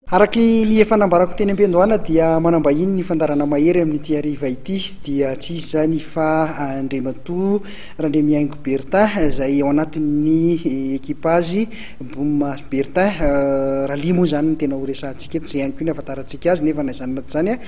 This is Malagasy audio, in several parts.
Araky ny efa nambarako teny am-piandohana dia manam-bahiny ny fandaharana Mahery amin'ity hariva ity dia tsy iza izany fa Andriamatoa Randriamihaingo Bertin izay ao anatin'ny ekipazy Boom Bertin. Rallye moa izany no tena ho resahantsika eto, izay ihany koa ny ahafantarantsika azy nefa na izany na tsy izany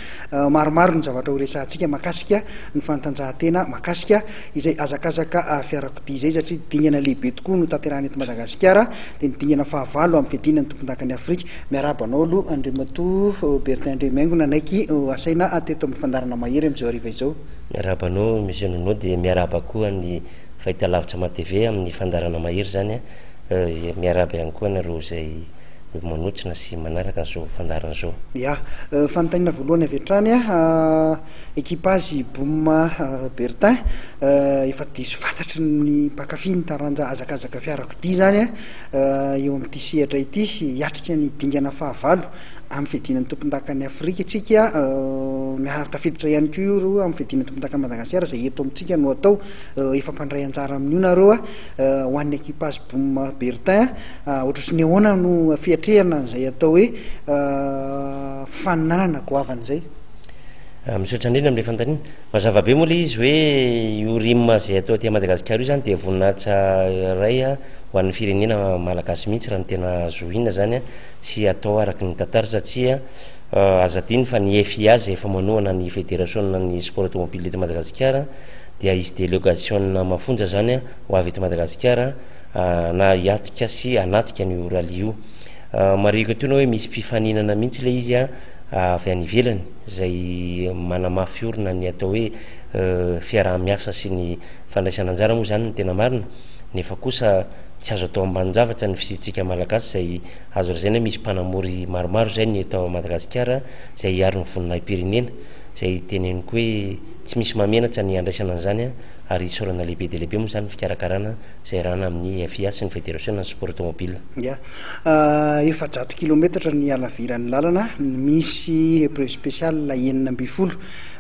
maromaro ny zavatra ho resahantsika mahakasika ny fanatanjahantena, mahakasika izay hazakazaka fiarakodia izay satria dingana lehibe tokoa no tanterahina eto Madagasikara dia ny dingana fahavalo amin'ny fiadiana ny tompondakan'i Afrika. Miarahaba anao aloha Andriamatoa Bertin Andriamihaingo nanaiky ho asaina teto amin'ny fandaharana Mahery amin'izao hariva izao. Miarahaba anao Monsieur Nono dia miarahaba koa ny fahitalavitra MATV amin'ny fandaharana Mahery izany an. Miarahaba ihany koa anareo izay manotrona sy manaraka an'izao fandaharana izao. Ya, fanontaniana voalohany avy hatrany an, ekipazy Boom Bertin, efa diso fantatry ny mpankafy ny taranja hazakazaka fiarakodia izany an, Eo amin'ity sehatra ity, hiatrika ny dingana fahavalo amin'ny fiadiana ny tompondakan'i Afrika isika. Miara tafiditra ihany koa io roa amin'ny fiadiana ny tompondakan'i Madagasikara izay eto amintsika no atao. Efa mpandray anjara amin'io nareo ho an'ny ekipazy Boom Bertin. Ohatry ny ahoana no fiatrehana an'izay atao hoe fifaninanana goavana izay? Misaotra indrindra amin'ilay fanontaniana. Mazava be moa ilay izy hoe io rim izay atao aty Madagasikara io izany dia voninahitra iray ho an'ny firenena malagasy mihitsy raha ny tena zohiana izany sy atao araka ny tantara satria aza adino fa ny FIA izay efa manohana ny federasiona ny sport automobile eto Madagasikara dia hisy delegasiona mafonja izany ho avy eto Madagasikara na hiatrika sy hanatrika an'io rallye io. Marihiko etoana hoe misy mpifaninana mihitsy ilay izy avy any ivelany izay manamafy orina ny atao hoe fiaraha-miasa sy ny fandraisana anjara moa izany no tena marina nefa kosa tsy azo atao ambanin-javatra ny fisiantsika Malagasy izay azo lazaina hoe misy mpanamory maromaro izay ny eto Madagasikara izay hiaro ny voninahi-pirenena izay teneniko hoe tsy misy mahamenatra ny handraisana an'izany ary isaorana lehibe dia lehibe moa izany ny fikarakarana izay iarahana amin'ny FIA sy ny Federasiona ny sport automobile. Ya. 400 kilometatra ny halaviran'ny lalana, misy épreuve spéciale 16.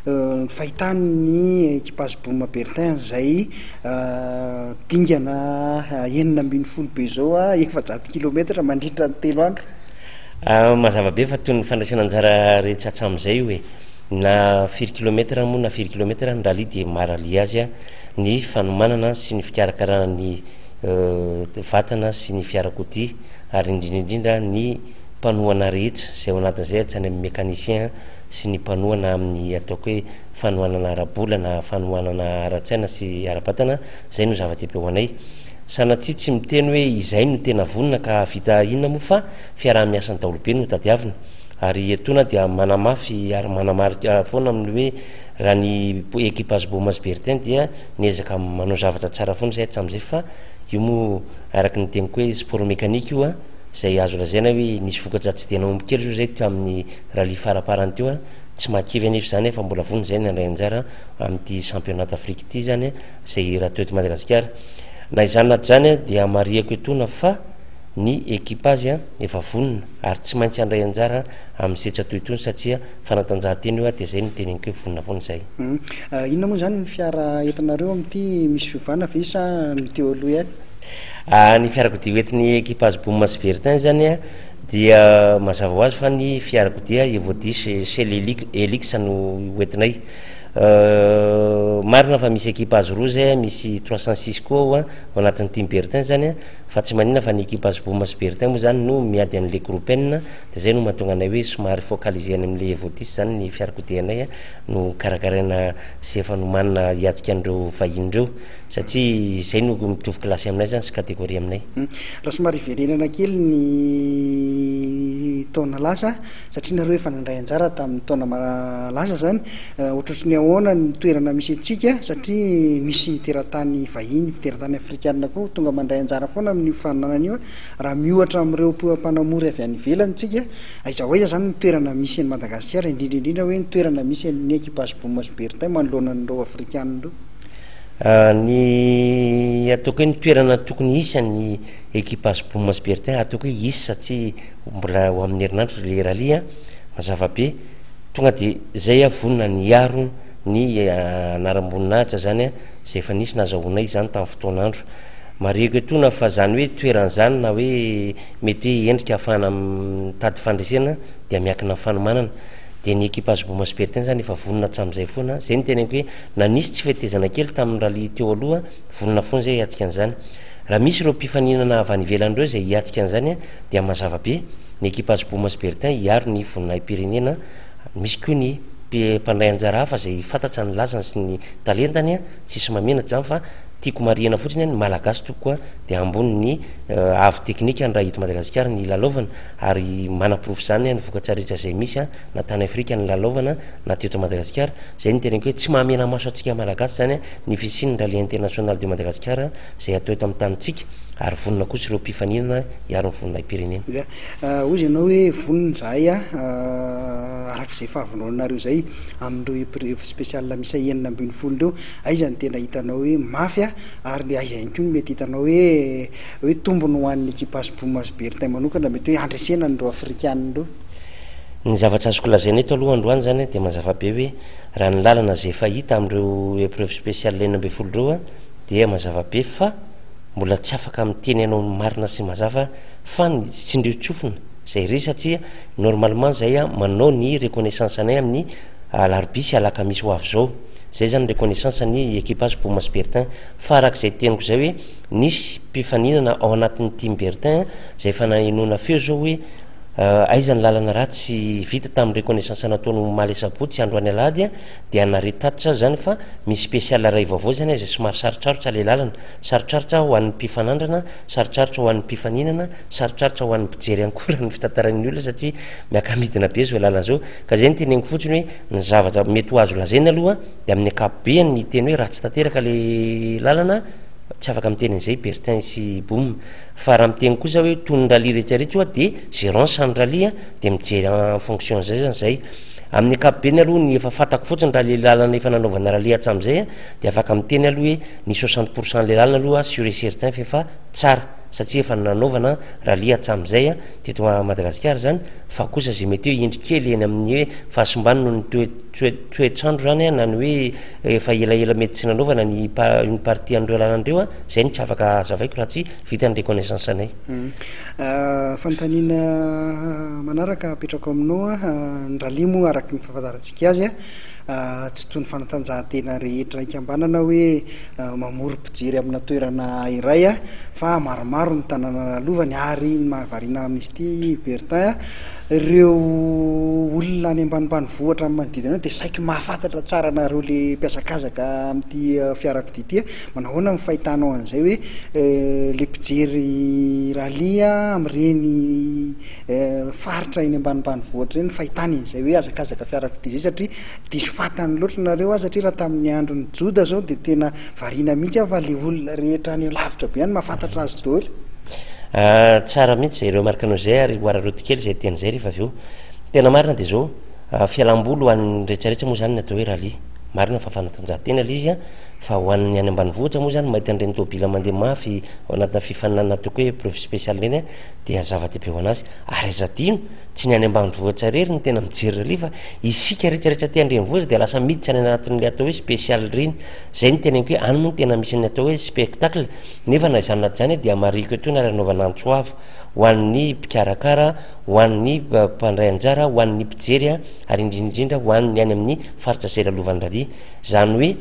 Ny fahitany ny ekipazy Boom Bertin izay dingana 16 be izao, 400 kilometatra mandritra ny 3 andro. Mazava be fa toy ny fandraisana anjara rehetra hatramin'izay io e. Na firy kilometatra moa na firy kilometatra ny rallye dia maha rallye azy ny fanomanana sy ny fikarakarana ny vatana sy ny fiarakodia ary indrindra indrindra ny mpanohana rehetra izay ao anatin'izay hatrany amin'ny mécanicien sy ny mpanohana amin'ny ataoko hoe fanohanana ara-bola na fanohanana ara-tsaina sy ara-batana, izay no zava-dehibe ho anay. Sanatria tsy miteny hoe izay no tena vonona ka hahavita inona moa fa fiaraha-miasan'ny daholobe no tadiavina. Ary etoana dia manamafy ary manamarika foana amin'ny hoe raha ny ekipazy Bomas Bertin dia Miezaka manao zavatra tsara foana izahay hatramin'izay fa io moa araka ny teniko hoe sport mécanique io a, izay azo lazaina hoe nisy vokatra tsy dia nahomby kely izao izay tamin'ny rallye faraparany teo a, tsy mahakivy anefa izany fa mbola vonona izahay ny handray anjara amin'ity championnat d'Afrique ity izany izay raha teo eto Madagasikara. Na izany na tsy izany dia marihako etoana fa ny ekipazy efa vonona ary tsy maintsy handray anjara amin'ny setra toy itony satria fanatanjahantena io ary dia izay no teneniko hoe vonona foana izahay. Inona moa izany ny fiara entinareo amin'ity, misy fiovana ve sa ny teo aloha ihany? Ny fiarakodia hoentin'ny ekipazy Boom sy Bertin izany dia mazava ho azy fa ny fiarakodia Evo dix Shell Helix no hoentinay. Marina fa misy ekipazy roa izay, misy 306 koa ao ao anatin'ny team Bertin izany fa tsy maninona fa ny ekipazy Boom sy Bertin moa izany no miady an'ilay groupe N dia izay no mahatonga anay hoe somary focaliser any amin'ilay Evo dix izany ny fiarakodianay no karakaraina sy efa nomanina hiatrika an'ireo vahiny ireo satria izay no mitovy kilasy aminay izany sy catégorie aminay. Raha somary hiverenana kely ny taona lasa satria nareo efa nandray anjara tamin'ny taona lasa izany, ohatrohatry ny ahoana ny toerana misy antsika satria misy teratany vahiny, teratany afrikanina koa tonga mandray anjara foana amin'io faninanana io, raha miohatra amin'ireo mpanamory avy any ivelany tsika, Aiza ho aiza izany ny toerana misy an'i Madagasikara, indrindra indrindra hoe ny toerana misy an'ny ekipazy Bouma sy Bertin manoloana an'ireo Afrikanina ireo? Ny ataoko hoe ny toerana tokony hisy an'ny ekipazy Bouma sy Bertin, ataoko hoe hisy satria mbola ho amin'ny herinandro ilay rallye an, mazava be, tonga dia izay aho vonona ny hiaro ny anaram-boninahitra izany an, izay efa nisy nazahoanay izany tamin'ny fotoan'andro. Marihiko etoana fa izany hoe toerana izany na hoe mety hoe endrika ahafahana mitady fandresena dia miankina amin'ny fanomanana. Dia ny ekipa Azoboma sy Bertin izany efa vonona hatramin'izay foana. Izay no teneniko hoe na nisy tsy fetezana kely tamin'ny rallye teo aloha, vonona foana izay hiatrika an'izany. Raha misy ireo mpifaninana avy any ivelany ireo izay hiatrika an'izany dia mazava be ny ekipa Azoboma sy Bertin hiaro ny voninahi-pirenena. Misy koa ny mpandray anjara hafa izay fantatra ny lazany sy ny talentany, tsisy mahamenatra izany fa tiako marihina fotsiny ny Malagasy tompoko dia ambony ny avo teknika ny raha eto Madagasikara ny hilalaovana ary manaporofo izany ny vokatra rehetra izay misy na tany Afrika ny lalaovana na teto Madagasikara. Izay no teneniko hoe tsy mahamena-maso antsika Malagasy izany ny fisian'ny Rallye International de Madagascar izay atao eto amin'ny tanintsika ary vonona kosa ireo mpifaninana hiaro ny voninahi-pirenena. Ya, hozy ianao hoe vonona izahay araka izay fahavononanareo izay amin'ireo épreuve spéciale miisa 16 ireo. Aiza no tena hitanao hoe mafy ary aiza ihany koa no mety hitanao hoe hoe tombony ho an'ny ekipa Bouma sy Bertin manokana mety hoe handresena an'ireo Afrikanina ireo? Ny zavatra azoko lazaina eto aloha androany izany dia mazava be hoe raha ny lalana izay efa hita amin'ireo épreuve spéciale 16 ireo dia mazava be fa mbola tsy afaka miteny anao ny marina sy mazava fa ny tsindrio-tsofina izay re satria normalement izay manao ny reconnaissance anay amin'ny alarobia sy alakamisy ho avy izao. Zay zany reconnaissance ny equipage Bouma sy Bertin. Fa araka izay teniko izay hoe nisy mpifaninana ao anatin'ny team Bertin izay efa nahenoana feo zao hoe aiza ny lalana ratsy vita tamin'ny reconnaissance nataony omaly asabotsy androany alahady dia nare tatitra azy zany fa misy spécial iray vaovao zany izay somary sarotsarotra le lalana, sarotsarotra ho an'ny mpifanandrana, sarotsarotra ho an'ny mpifaninana, sarotsarotra ho an'ny mpijery ihany koa raha ny fitantaran'ny olona satria miaka-midina be zao lalana zao. Ka zay no teneniko fotsiny hoe Ny zavatra mety ho azo lazaina aloha dia amin'ny ankapobeny ny teny hoe ratsy tanteraka ilay lalana, tsy afaka miteny an'izay Bertin sy Boum. Fa raha miteny kosa hoe toy ny rallye rehetra rehetra oa dia gérance ny rallye dia mijery en fonction an'izay zany zay. Amin'ny ankapobeny aloha ny efa fantako fotsiny raha ilay lalana efa nanaovana rallye hatramin'izay dia afaka miteny aloha hoe ny 60 pourcent an'ilay lalana aloha sûr et certain fa efa tsara satria efa nanaovana rallye hatramin'izay teto Madagasikara zany fa kosa izay mety hoe indro kely eny amin'ny hoe fahasimbany noho ny toetr'andro zany na ny hoe efa elaela mety tsy nanaovana ny une partie an'ireo lalana ireo, zay no tsy afaka hazavaiko raha tsy vita ny reconnaissance anay. Fanontaniana manaraka apetrako aminao, ny rallye moa araka ny fahafantarantsika azy tsy toy ny fanatanjahantena rehetra ikambanana hoe mamory mpijery amina toerana iray fa maromaro ny tanàna lalovany ary ny mahavariana amin'izy ity Bertin ireo olona any ambanimbanivohitra amin'ny manodidina eo dia saiky mahafantatra tsara anareo le mpiazakazaka amin'ity fiarakodia ity. Manao ahoana ny fahitanao an'izay hoe le mpijery rallye amin'ireny faritra eny ambanimbanivohitra ireny ny fahitany an'izay hoe hazakazaka fiarakodia izay satria diso fantany loatra nareo aho satria raha tamin'ny andron'i Joda zao dia tena variana mihitsy aho fa le olona rehetra any lavitra be any mahafantatra azy daholo. Tsara mihitsy izay remarque nao izay ary ho araraoty kely izay teny izay rehefa avy eo. Tena marina dia izao, fialamboly ho an'ny rehetrarehetra moa izany ny atao hoe rallye. Marina fa fanatanjahantena ilay izy fa ho an'ny any ambanivohitra moa izany mahita an'ireny tôbila mandeha mafy ao anatina fifaninanana ataoko hoe épreuve spéciale ireny dia zava-dehibe ho an'azy. Ary aza adino, tsy ny any ambanivohitra irery no tena mijery rallye fa isika rehetrarehetra aty an-drenivohitra dia lasa miditra any anatin'ilay atao hoe spéciale ireny. Izay no teneniko hoe any moa no tena misy ny atao hoe spectacle. Nefa na izany na tsy izany dia marihiko etoana ary anaovana antso avo ho an'ny mpikarakara, ho an'ny mpandray anjara, ho an'ny mpijery ary indrindra indrindra ho an'ny any amin'ny faritra izay lalovan'ny rallye. Izany hoe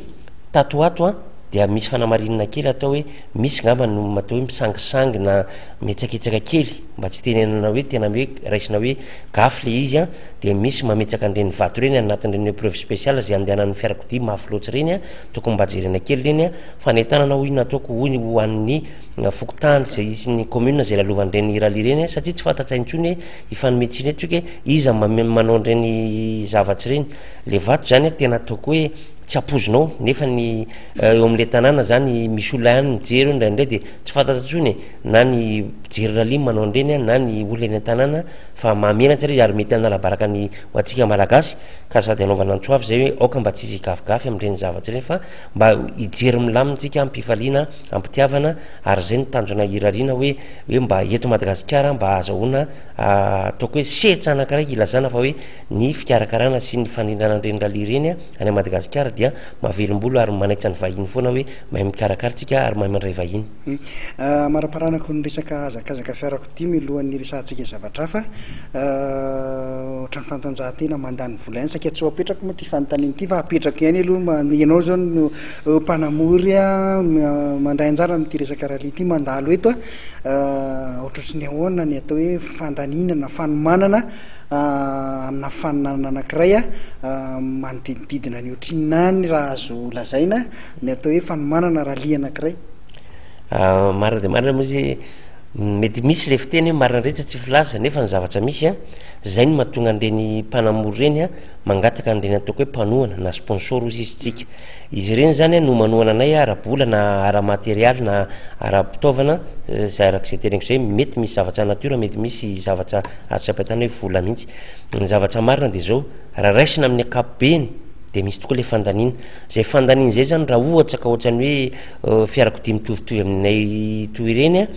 tato ho ato dia misy fanamarinana kely atao hoe misy ngamba no atao hoe misangisangy na mihetsaketsaka kely mba tsy tenenana hoe tena hoe raisina hoe gafy le izy dia misy mametsaka an'ireny vato ireny anatin'ireny épreuve spéciale izay andehanan'ny fiarakodia mafy loatra ireny, tokony mba jerena kely ireny. Fanentanana hoy nataoko hoy ho an'ny fokontany izay sy ny commune izay lalovan'ireny rallye ireny satria tsy fantatra intsony hoe hifanome tsiny eto tsika hoe iza manao an'ireny zavatra ireny. Le vato zany tena ataoko hoe tsy ampoizinao nefa ny eo amin'ilay tanàna zany misy olona ihany mijery eo indraindray dia tsy fantatra intsony e, na ny mpijery rallye manao an'ireny na ny olona eny an-tanàna fa mahamenatra ilay izy ary mety hanala baraka. mampiavaka ny ho antsika Malagasy ka sady anaovana antso avo izay hoe aoka mba tsy hisy higafigafy amin'ireny zavatra ireny fa mba hijery milamina tsika am-pifaliana, am-pitiavana ary izay no tanjona irariana hoe hoe mba eto Madagasikara mba ahazahoana ataoko hoe sehatra anankiray hilazana fa hoe ny fikarakarana sy ny fandrindrana an'ireny rallye ireny any Madagasikara dia mahavelom-bolo ary manaitra ny vahiny foana hoe mahay mikarakara tsika ary mahay mandray vahiny. Amaraparanako ny resaka hazakazaka fiarakodia milohan'ny hiresahantsika zavatra hafa, ohatran'ny fanatanjahantena mandany vola ihany, saika tsy ho apetrako moa ity fanontaniana ity fa apetrako ihany aloha, ianao izao no mpanamory mandray anjara amin'ity resaka rallye ity mandalo eto an, ohatrohatry ny ahoana ny atao hoe fandaniana na fanomanana amina faninanana anankiray manodidididina ny ohatrinona any raha azo lazaina ny atao hoe fanomanana rallye anankiray? Marina dia marina moa izy, mety misy le fiteny hoe marina rehetra tsy filaza nefa ny zavatra misy an, zay no mahatonga an'ireny mpanamory ireny an, mangataka an'ireny ataoko hoe mpanohana na sponsor hozy izy tsika. Izy ireny zany an no manohana anay ara-bola na ara-materialy na ara-pitaovana, zay araka izay teneniko zay, mety misy zavatra nature, mety misy zavatra azo tsapain-tanana hoe vola mihitsy. Ny zavatra marina dia zao, raha raisina amin'ny ankapobeny dia misy tokoa le fandaniana. Zay fandaniana zay zany raha ohatra ka ohatran'ny hoe fiarakodia mitovitovy aminay toy ireny an,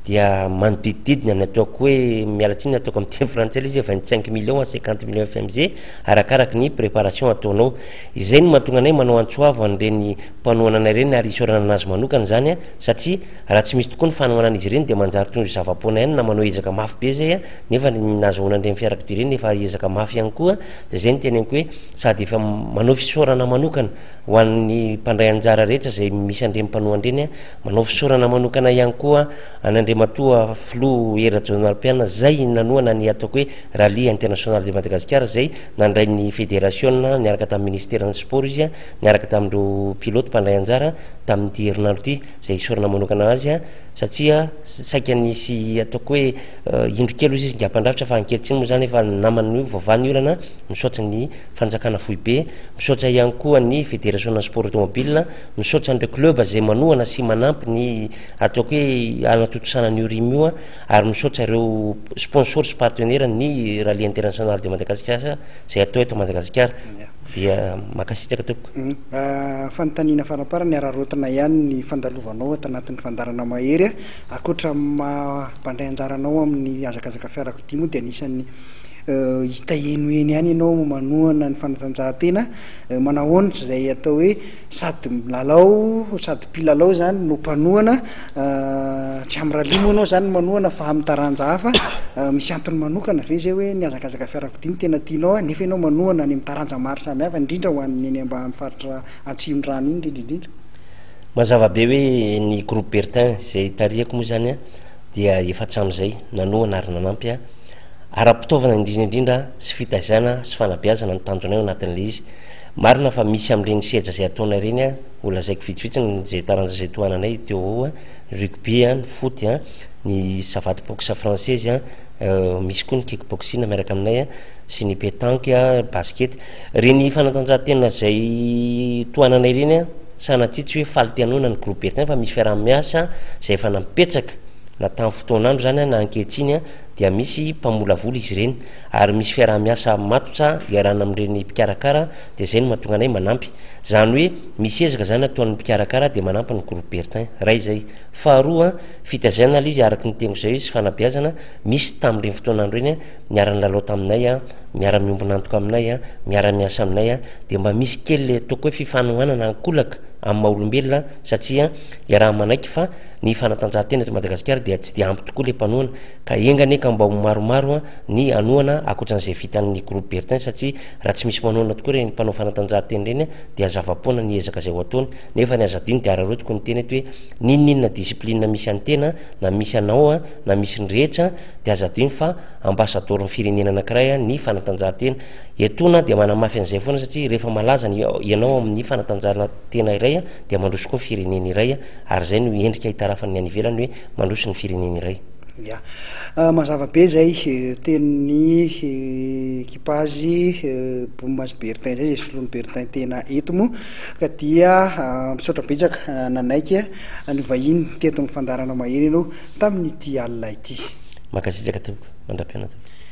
dia manodidididina ny ataoko hoe, miala tsiny ataoko amin'ny teny frantsay ilay izy hoe 25 millions à 50 millions FMG arakaraky ny préparation ataonao. Izay no mahatonga anay manao antso avo an'ireny mpanohana anay ireny ary isaorana anazy manokana izany an, satria raha tsy misy tokoa ny fanohanan'izy ireny dia manjary toy ny zava-poana ihany na manao ezaka mafy be izay an, nefa ny nahazoana an'ireny fiarakodia ireny efa ezaka mafy ihany koa, dia izay no teneniko hoe sady efa manao fisaorana manokana ho an'ny mpandray anjara rehetra izay misy an'ireny mpanohana ireny, manao fisaorana manokana ihany koa an'Andriamatoa Filoha Hery Rajaonarimampianina izay nanohana ny ataoko hoe Rallye International de Madagascar izay nandray ny federasiona niaraka tamin'ny ministeran'ny sport izy niaraka tamin'ireo pilote mpandray anjara tamin'ity herinandro ity izay isaorana manokana azy satria saika nisy ataoko hoe indro kely hozy izy ngampandrafitra fa ankehitriny moa zany efa namany voavaha ny olana. Misaotra ny fanjakana foibe, misaotra ihany koa ny federasiona sport automobile, misaotra an'ireo club izay manohana sy manampy ny ataoko hoe hanatontosana an'io rim io ary misaotra ireo sponsor sy partenaire ny Rallye International de Madagascar izay atao eto Madagasikara. Dia mankasitraka tompoko. Fanontaniana faramparany, araraotina ihany ny fandalovanao ato anatin'ny fandaharana Mahery. Ankoatra ny maha mpandray anjara anao amin'ny hazakazaka fiarakodia moa dia anisan'ny hita eny ho eny ihany ianao manohana ny fanatanjahantena. Manahoana izay atao hoe sady milalao sady mpilalao izany no mpanohana? Tsy amin'ny rallye moa ianao izany no manohana fa amin'ny taranja hafa. Misy antony manokana ve izay hoe ny hazakazaka fiarakodia no tena tianao nefa ianao manohana any amin'ny taranja maro samihafa, indrindra ho an'ny eny ambany faritra Atsimondrano iny indrindra indrindra? Mazava be hoe ny groupe Bertin izay tarihako moa izany dia efa hatramin'izay nanohana ary nanampy ahy ara-pitaovana indrindra indrindra sy fitaizana sy fanabeazana ny tanjonay ao anatin'ilay izy. Marina fa misy amin'ireny sehatra izay ataonay ireny, ho lazaiko vitsivitsy ny izay taranja izay tohananay teo eo, ny rugby, ny foot, ny savate boxe française, misy koa ny kick boxing miaraka aminay sy ny pétanque, basket. Ireny fanatanjahantena izay tohananay ireny, sanatria tsy hoe faly te hanohana ny groupe Bertin fa misy fiaraha-miasa izay efa napetraka na tamin'ny fotoan'andro izany na ankehitriny dia misy mpamolavola izy ireny ary misy fiaraha-miasa matotra iarahana amin'ireny mpikarakara dia izay no mahatonga anay manampy. Izany hoe misy ezaka izany ataon'ny mpikarakara dia manampy ny groupe Bertin. Iray izay. Faharoa, fitaizana ilay izy araka ny teniko izay hoe sy fanabeazana, misy tamin'ireny fotoan'andro ireny niara-nilalao taminay, miara-miombon'antoka aminay, miara-miasa aminay dia mba misy kely ilay ataoko hoe fifanohanana ankolaka amin'ny maha olombelona satria iaraha-manaiky fa ny fanatanjahantena eto Madagasikara dia tsy dia ampy tokoa ilay mpanohana ka enga anie ka mba ho maromaro ny hanohana ankoatran'izay vitan'ny groupe Bertin satria raha tsy misy manohana tokoa ireny mpanao fanatanjahantena ireny dia zava-poana ny ezaka izay ho ataony nefa ny aza adino dia araraotiko ny teny eto hoe n'inon'inona discipline misy an'ny tena na misy anao na misy ny rehetra dia aza adino fa ambasadaoron'ny firenena anankiray ny fanatanjahantena etoana dia manamafy an'izay foana satria rehefa malaza ny ianao amin'ny fanatanjahantena iray dia mandroso koa ny firenena iray ary izay no endrika hitarafan'ny any ivelany hoe mandroso ny firenena iray. Ya. Mazava be izay tenin'ny ekipazy Boum sy Bertin izay, izay soloin'i Bertin tena eto moa. Ka dia misaotra betsaka nanaiky ny vahiny teto amin'ny fandaharana Mahery ianao tamin'ity alina ity. Mankasitraka tompoko. Mandra-pihaona tompoko.